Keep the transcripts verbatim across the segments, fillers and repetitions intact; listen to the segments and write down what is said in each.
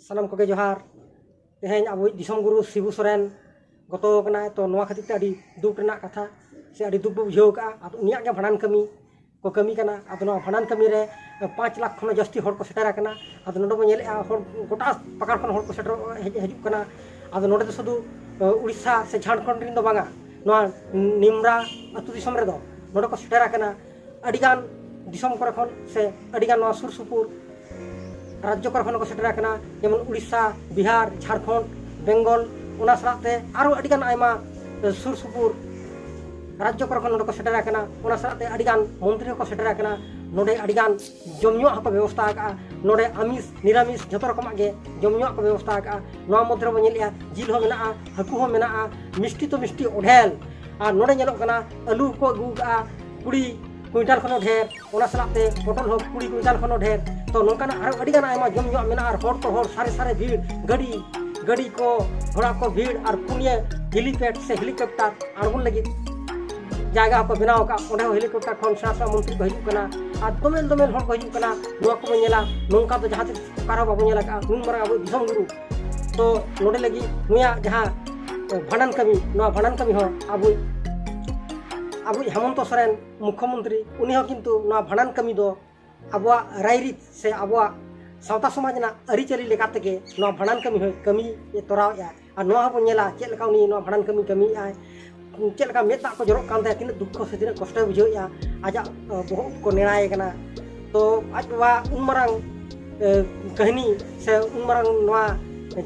ᱥᱟᱱᱟᱢ ᱠᱚᱜᱮ ᱡᱚᱦᱟᱨ᱾ ᱛᱮᱦᱮᱧ ᱟᱵᱚᱭᱤᱡ ᱫᱤᱥᱚᱢ ᱜᱩᱨᱩ ᱥᱤᱵᱩ ᱥᱚᱨᱮᱱ ᱜᱚᱛᱚ ᱟᱠᱟᱱᱟᱭ, ᱛᱚ ᱱᱚᱣᱟ ᱠᱷᱟᱹᱛᱤᱨ ᱛᱮ ᱟᱹᱰᱤ ᱫᱩᱠ ᱨᱮᱱᱟᱜ ᱠᱟᱛᱷᱟ ᱥᱮ ᱟᱹᱰᱤ ᱫᱩᱠ ᱵᱚ ᱵᱩᱡᱷᱟᱹᱣ ᱟᱠᱟᱫᱼᱟ᱾ ᱟᱫᱚ ᱩᱱᱤᱭᱟᱜ ᱜᱮ ᱵᱷᱟᱸᱰᱟᱱ ᱠᱟᱹᱢᱤ ᱠᱚ ᱠᱟᱹᱢᱤ ᱠᱟᱱᱟ᱾ ᱟᱫᱚ ᱱᱚᱣᱟ ᱵᱷᱟᱸᱰᱟᱱ ᱠᱟᱹᱢᱤ ᱨᱮ ᱯᱟᱸᱪ ᱞᱟᱠᱷ ᱠᱷᱚᱱ ᱦᱚᱸ ᱡᱟᱹᱥᱛᱤ ᱦᱚᱲ ᱠᱚ ᱥᱮᱴᱮᱨ ᱟᱠᱟᱱᱟ᱾ ᱟᱫᱚ ᱱᱚᱰᱮ ᱵᱚᱱ ᱧᱮᱞᱮᱫᱼᱟ, ᱦᱚᱲ ᱜᱚᱴᱟ ᱯᱟᱠᱟᱲ ᱠᱷᱚᱱ ᱦᱚᱲ ᱠᱚ ᱥᱮᱴᱮᱨ ᱦᱮᱡ ᱦᱤᱡᱩᱜ ᱠᱟᱱᱟ᱾ ᱟᱫᱚ ᱱᱚᱰᱮ ᱫᱚ ᱥᱩᱫᱷᱩ ᱩᱲᱤᱥᱥᱟ ᱥᱮ ᱡᱷᱟᱲᱠᱷᱚᱸᱰ ᱨᱮᱱ ᱫᱚ ᱵᱟᱝᱟ, ᱱᱚᱣᱟ ᱱᱤᱢᱨᱟ ᱟᱹᱛᱩ ᱫᱤᱥᱚᱢ ᱨᱮᱫᱚ ᱱᱚᱰᱮ ᱠᱚ ᱥᱮᱴᱮᱨ ᱟᱠᱟᱱᱟ᱾ ᱟᱹᱰᱤᱜᱟᱱ ᱫᱤᱥᱚᱢ ᱠᱚᱨᱮ ᱠᱷᱚᱱ ᱥᱮ ᱟᱹᱰᱤᱜᱟᱱ ᱱᱚᱣᱟ ᱥᱩᱨ ᱥᱩᱯᱩᱨ ᱨᱟᱡᱽᱡᱚ ᱠᱚᱨᱮ ᱠᱷᱚᱱ ᱠᱚ ᱥᱮᱴᱮᱨ ᱟᱠᱟᱱᱟ᱾ ᱡᱮᱢᱚᱱ ᱩᱲᱤᱥᱥᱟ, ᱵᱤᱦᱟᱨ, ᱡᱷᱟᱲᱠᱷᱚᱸᱰ, ᱵᱮᱝᱜᱚᱞ, ᱚᱱᱟ ᱥᱟᱞᱟᱜ ᱛᱮ ᱟᱨᱚ ᱟᱹᱰᱤᱜᱟᱱ ᱟᱭᱢᱟ ᱥᱩᱨ ᱥᱩᱯᱩᱨ ᱨᱟᱡᱽᱡᱚ ᱠᱚᱨᱮ ᱠᱷᱚᱱ ᱱᱚᱰᱮ ᱠᱚ ᱥᱮᱴᱮᱨ ᱟᱠᱟᱱᱟ᱾ ᱚᱱᱟ ᱥᱟᱞᱟᱜ ᱛᱮ ᱟᱹᱰᱤᱜᱟᱱ ᱢᱚᱱᱛᱨᱤ ᱦᱚᱸᱠᱚ ᱥᱮᱴᱮᱨ ᱟᱠᱟᱱᱟ᱾ ᱱᱚᱰᱮ ᱟᱹᱰᱤᱜᱟᱱ ᱡᱚᱢ ᱧᱩᱣᱟᱜ ᱦᱚᱸᱠᱚ ᱵᱮᱵᱚᱥᱛᱷᱟ ᱟᱠᱟᱫᱼᱟ᱾ ᱱᱚᱰᱮ ᱟᱢᱤᱥ ᱱᱤᱨᱟᱢᱤᱥ ᱡᱷᱚᱛᱚ ᱨᱚᱠᱚᱢᱟᱜ ᱜᱮ ᱡᱚᱢ ᱧᱩᱣᱟᱜ ᱠᱚ ᱵᱮᱵᱚᱥᱛᱷᱟ ᱟᱠᱟᱫᱼᱟ᱾ ᱱᱚᱣᱟ ᱢᱚᱫᱽᱫᱷᱮ ᱨᱮᱵᱚᱱ ᱧᱮᱞᱮᱫᱼᱟ, ᱡᱤᱞ ᱦᱚᱸ ᱢᱮᱱᱟᱜᱼᱟ, ᱦᱟᱹᱠᱩ ᱦᱚᱸ ᱢᱮᱱᱟᱜᱼᱟ, ᱢᱤᱥᱴᱤ ᱛᱚ ᱢᱤᱥᱴᱤ ᱚᱰᱷᱮᱞ᱾ ᱟᱨ ᱱᱚᱰᱮ ᱧᱮᱞᱚᱜ ᱠᱟᱱᱟ, ᱟᱹᱞᱩ ᱠᱚ ᱟᱹᱜᱩ ᱟᱠᱟᱫᱼᱟ ᱠᱩᱲᱤ ᱠᱩᱭᱤᱱᱴᱟᱞ ᱠᱷᱚᱱ ᱦᱚᱸ ᱰᱷᱮᱨ, ᱚᱱᱟ ᱥᱟᱞᱟᱜ ᱛᱮ ᱯᱚᱴᱚᱞ ᱦᱚᱸ ᱠᱩᱲᱤ ᱠᱩᱭᱤᱱᱴᱟᱞ ᱠᱷᱚᱱ ᱦᱚᱸ ᱰᱷᱮᱨ᱾ ᱛᱚ ᱱᱚᱝᱠᱟᱱᱟᱜ ᱟᱨᱚ ᱟᱹᱰᱤᱜᱟᱱ ᱟᱭᱢᱟ ᱡᱚᱢ ᱧᱩᱣᱟᱜ ᱢᱮᱱᱟᱜᱼᱟ᱾ ᱟᱨ ᱦᱚᱲ ᱛᱚ ᱦᱚᱲ, ᱥᱟᱨᱮ ᱥᱟᱨᱮ ᱵᱷᱤᱲ, ᱜᱟᱹᱰᱤ ᱜᱟᱹᱰᱤ ᱠᱚ, ᱜᱷᱚᱲᱟ ᱠᱚ ᱵᱷᱤᱲ, ᱟᱨ ᱯᱩᱱᱭᱟᱹ ᱦᱮᱞᱤᱯᱮᱰ ᱥᱮ ᱦᱮᱞᱤᱠᱚᱯᱴᱟᱨ ᱟᱬᱜᱚᱱ ᱞᱟᱹᱜᱤᱫ ᱡᱟᱭᱜᱟ ᱦᱚᱸᱠᱚ ᱵᱮᱱᱟᱣ ᱟᱠᱟᱫᱼᱟ᱾ ᱚᱸᱰᱮ ᱦᱚᱸ ᱦᱮᱞᱤᱠᱚᱯᱴᱟᱨ ᱠᱷᱚᱱ ᱥᱮᱬᱟ ᱥᱮᱬᱟ ᱢᱚᱱᱛᱨᱤ ᱠᱚ ᱦᱤᱡᱩᱜ ᱠᱟᱱᱟ, ᱟᱨ ᱫᱚᱢᱮᱞ ᱫᱚᱢᱮᱞ ᱦᱚᱲ ᱠᱚ ᱦᱤᱡᱩᱜ ᱠᱟᱱᱟ᱾ ᱱᱚᱣᱟ ᱠᱚᱵᱚᱱ ᱧᱮᱞᱟ, ᱱᱚᱝᱠᱟ ᱫᱚ ᱡᱟᱦᱟᱸ ᱛᱤᱥ ᱚᱠᱟ ᱨᱮᱦᱚᱸ ᱵᱟᱵᱚᱱ ᱧᱮᱞ ᱟᱠᱟᱫᱼᱟ᱾ ᱱᱩᱱ ᱢᱟᱨᱟᱝ ᱟᱵᱚ ᱫᱤᱥᱚᱢ ᱜᱩᱨᱩ, ᱛᱚ ᱱᱚᱰᱮ ᱞᱟᱹᱜᱤᱫ ᱱᱩᱭᱟᱜ ᱡᱟᱦᱟᱸ ᱵᱷᱟᱸᱰᱟᱱ ᱠᱟᱹᱢᱤ, ᱱᱚᱣᱟ ᱵᱷᱟᱸᱰᱟᱱ ᱠᱟᱹᱢᱤ ᱦᱚᱸ ᱟᱵᱚ ᱟᱵᱚᱭᱤᱡ ᱦᱮᱢᱚᱱᱛᱚ ᱥᱚᱨᱮᱱ ᱢᱩᱠᱷᱭᱚᱢᱚᱱᱛᱨᱤ, ᱩᱱᱤ ᱦᱚᱸ ᱠᱤᱱᱛᱩ ᱱᱚᱣᱟ ᱵᱷᱟᱸᱰᱟᱱ ᱠᱟᱹᱢᱤ ᱫᱚ ᱟᱵᱚᱣᱟᱜ ᱨᱟᱭᱨᱤᱛ ᱥᱮ ᱟᱵᱚᱣᱟᱜ ᱥᱟᱶᱛᱟ ᱥᱚᱢᱟᱡᱽ ᱨᱮᱱᱟᱜ ᱟᱹᱨᱤᱪᱟᱹᱞᱤ ᱞᱮᱠᱟ ᱛᱮᱜᱮ ᱱᱚᱣᱟ ᱵᱷᱟᱸᱰᱟᱱ ᱠᱟᱹᱢᱤ ᱦᱚᱸᱭ ᱠᱟᱹᱢᱤ ᱛᱚᱨᱟᱣᱮᱫᱼᱟ᱾ ᱟᱨ ᱱᱚᱣᱟ ᱦᱚᱸᱵᱚᱱ ᱧᱮᱞᱟ, ᱪᱮᱫ ᱞᱮᱠᱟ ᱩᱱᱤ ᱱᱚᱣᱟ ᱵᱷᱟᱸᱰᱟᱱ ᱠᱟᱹᱢᱤ ᱠᱟᱹᱢᱤᱭᱮᱫᱼᱟᱭ, ᱪᱮᱫ ᱞᱮᱠᱟ ᱢᱮᱫ ᱫᱟᱜ ᱠᱚ ᱡᱚᱨᱚᱜ ᱠᱟᱱ ᱛᱟᱭᱟ, ᱛᱤᱱᱟᱹᱜ ᱫᱩᱠᱠᱷᱚ ᱥᱮ ᱛᱤᱱᱟᱹᱜ ᱠᱚᱥᱴᱚᱭ ᱵᱩᱡᱷᱟᱹᱣᱮᱫᱼᱟ᱾ ᱟᱡᱟᱜ, ᱟᱸ, ᱵᱚᱦᱚᱜ ᱠᱚ ᱱᱮᱲᱟᱭᱮ ᱠᱟᱱᱟ᱾ ᱛᱚ ᱟᱡ ᱵᱟᱵᱟ ᱩᱱ ᱢᱟᱨᱟᱝ, ᱮ, ᱠᱟᱹᱦᱱᱤ ᱥᱮ ᱩᱱ ᱢᱟᱨᱟᱝ ᱱᱚᱣᱟ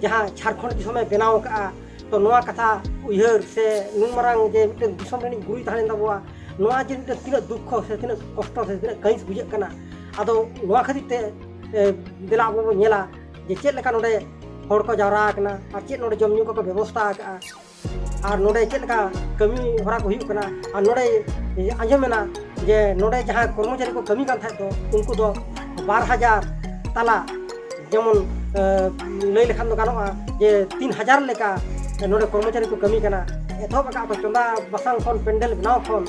ᱡᱟᱦᱟᱸ ᱡᱷᱟᱲᱠᱷᱚᱸᱰ ᱫᱤᱥᱚᱢᱮ ᱵᱮᱱᱟᱣ ᱟᱠᱟᱫᱼᱟ, ᱛᱚ ᱱᱚᱣᱟ ᱠᱟᱛᱷᱟ ᱩᱭᱦᱟᱹᱨ ᱥᱮ ᱱᱩᱱ ᱢᱟᱨᱟᱝ ᱡᱮ ᱢᱤᱫᱴᱮᱱ ᱫᱤᱥᱚᱢ ᱨᱤᱱᱤᱡ ᱜᱩᱨᱩᱭ ᱛᱟᱦᱮᱸ ᱞᱮᱱ ᱛᱟᱵᱚᱣᱟ, ᱱᱚᱣᱟ ᱡᱮ ᱢᱤᱫᱴᱮᱱ ᱛᱤᱱᱟᱹᱜ ᱫᱩᱠᱠᱷᱚ ᱥᱮ ᱛᱤᱱᱟᱹᱜ ᱠᱚᱥᱴᱚ ᱥᱮ ᱛᱤᱱᱟᱹᱜ ᱠᱟᱹᱦᱤᱥ ᱵᱩᱡᱷᱟᱹᱜ ᱠᱟᱱᱟ᱾ ᱟᱫᱚ ᱱᱚᱣᱟ ᱠᱷᱟᱹᱛᱤᱨ ᱛᱮ, ᱮ, ᱫᱮᱞᱟ ᱟᱵᱚ ᱵᱚᱱ ᱧᱮᱞᱟ ᱡᱮ ᱪᱮᱫ ᱞᱮᱠᱟ ᱱᱚᱰᱮ ᱦᱚᱲ ᱠᱚ ᱡᱟᱣᱨᱟ ᱟᱠᱟᱱᱟ ᱟᱨ ᱪᱮᱫ ᱱᱚᱰᱮ ᱡᱚᱢ ᱧᱩ ᱠᱚᱠᱚ ᱵᱮᱵᱚᱥᱛᱷᱟ ᱟᱠᱟᱫᱼᱟ, ᱟᱨ ᱱᱚᱰᱮ ᱪᱮᱫ ᱞᱮᱠᱟ ᱠᱟᱹᱢᱤ ᱦᱚᱨᱟ ᱠᱚ ᱦᱩᱭᱩᱜ ᱠᱟᱱᱟ᱾ ᱟᱨ ᱱᱚᱰᱮ ᱟᱸᱡᱚᱢᱮᱱᱟ ᱡᱮ ᱱᱚᱰᱮ ᱡᱟᱦᱟᱸ ᱠᱚᱨᱢᱚᱪᱟᱨᱤ ᱠᱚ ᱠᱟᱹᱢᱤ ᱠᱟᱱ ᱛᱟᱦᱮᱸᱫ ᱫᱚ, ᱩᱱᱠᱩ ᱫᱚ ᱵᱟᱨ ᱦᱟᱡᱟᱨ ᱛᱟᱞᱟ, ᱡᱮᱢᱚᱱ, ᱮ, ᱞᱟᱹᱭ ᱞᱮᱠᱷᱟᱱ ᱫᱚ ᱜᱟᱱᱚᱜᱼᱟ ᱡᱮ ᱛᱤᱱ ᱦᱟᱡᱟᱨ ᱞᱮᱠᱟ ᱱᱚᱰᱮ ᱠᱚᱨᱢᱚᱪᱟᱨᱤ ᱠᱚ ᱠᱟᱹᱢᱤ ᱠᱟᱱᱟ᱾ ᱮᱛᱚᱦᱚᱵ ᱟᱠᱟᱫ ᱠᱚ ᱪᱚᱸᱫᱟ ᱵᱟᱥᱟᱝ ᱠᱷᱚᱱ, ᱯᱮᱱᱰᱮᱞ ᱵᱮᱱᱟᱣ ᱠᱷᱚᱱ,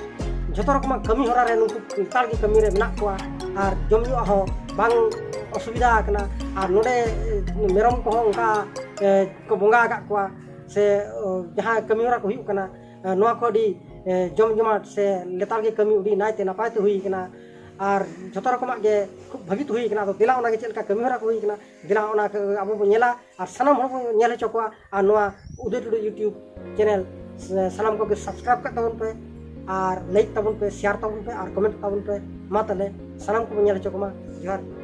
ᱡᱷᱚᱛᱚ ᱨᱚᱠᱚᱢᱟᱜ ᱠᱟᱹᱢᱤ ᱦᱚᱨᱟ ᱨᱮ ᱱᱩᱠᱩ ᱞᱮᱛᱟᱲ ᱜᱮ ᱠᱟᱹᱢᱤ ᱨᱮ ᱢᱮᱱᱟᱜ ᱠᱚᱣᱟ᱾ ᱟᱨ ᱡᱚᱢ ᱧᱩᱣᱟᱜ ᱦᱚᱸ ᱵᱟᱝ ᱚᱥᱩᱵᱤᱫᱷᱟ ᱟᱠᱟᱱᱟ᱾ ᱟᱨ ᱱᱚᱰᱮ ᱢᱮᱨᱚᱢ ᱠᱚᱦᱚᱸ ᱚᱱᱠᱟ ᱠᱚ ᱵᱚᱸᱜᱟ ᱟᱠᱟᱫ ᱠᱚᱣᱟ, ᱥᱮ ᱡᱟᱦᱟᱸ ᱠᱟᱹᱢᱤ ᱦᱚᱨᱟ ᱠᱚ ᱦᱩᱭᱩᱜ ᱠᱟᱱᱟ, ᱱᱚᱣᱟ ᱠᱚ ᱟᱹᱰᱤ ᱡᱚᱢ ᱡᱚᱢᱟᱴ ᱥᱮ ᱞᱮᱛᱟᱲ ᱜᱮ ᱠᱟᱹᱢᱤ ᱟᱹᱰᱤ ᱱᱟᱭᱛᱮ ᱱᱟᱯᱟᱭ ᱛᱮ ᱦᱩᱭ ᱠᱟᱱᱟ᱾ ᱟᱨ ᱡᱷᱚᱛᱚ ᱨᱚᱠᱚᱢᱟᱜ ᱜᱮ ᱠᱷᱩᱵ ᱵᱷᱟᱹᱜᱤ ᱛᱮ ᱦᱩᱭ ᱠᱟᱱᱟ᱾ ᱟᱫᱚ ᱫᱮᱞᱟ ᱚᱱᱟ ᱜᱮ ᱪᱮᱫ ᱞᱮᱠᱟ ᱠᱟᱹᱢᱤ ᱦᱚᱨᱟ ᱠᱚ ᱦᱩᱭ ᱠᱟᱱᱟ, ᱫᱮᱞᱟ ᱚᱱᱟ ᱠᱚ ᱟᱵᱚ ᱵᱚᱱ ᱧᱮᱞᱟ ᱟᱨ ᱥᱟᱱᱟᱢ ᱦᱚᱲ ᱵᱚᱱ ᱧᱮᱞ ᱦᱚᱪᱚ ᱠᱚᱣᱟ᱾ ᱟᱨ ᱱᱚᱣᱟ ᱩᱫᱚᱭ ᱴᱩᱰᱩ YouTube channel ᱥᱟᱱᱟᱢ ᱠᱚᱜᱮ subscribe ᱠᱟᱜ ᱛᱟᱵᱚᱱ ᱯᱮ, ᱟᱨ like ᱛᱟᱵᱚᱱ ᱯᱮ, share ᱛᱟᱵᱚᱱ ᱯᱮ, ᱟᱨ comment ᱛᱟᱵᱚᱱ ᱯᱮ᱾ ᱢᱟ ᱛᱟᱦᱞᱮ ᱥᱟᱱᱟᱢ ᱠᱚᱵᱚᱱ ᱧᱮᱞ ᱦᱚᱪᱚ ᱠᱚᱢᱟ᱾ ᱡᱚᱦᱟᱨ᱾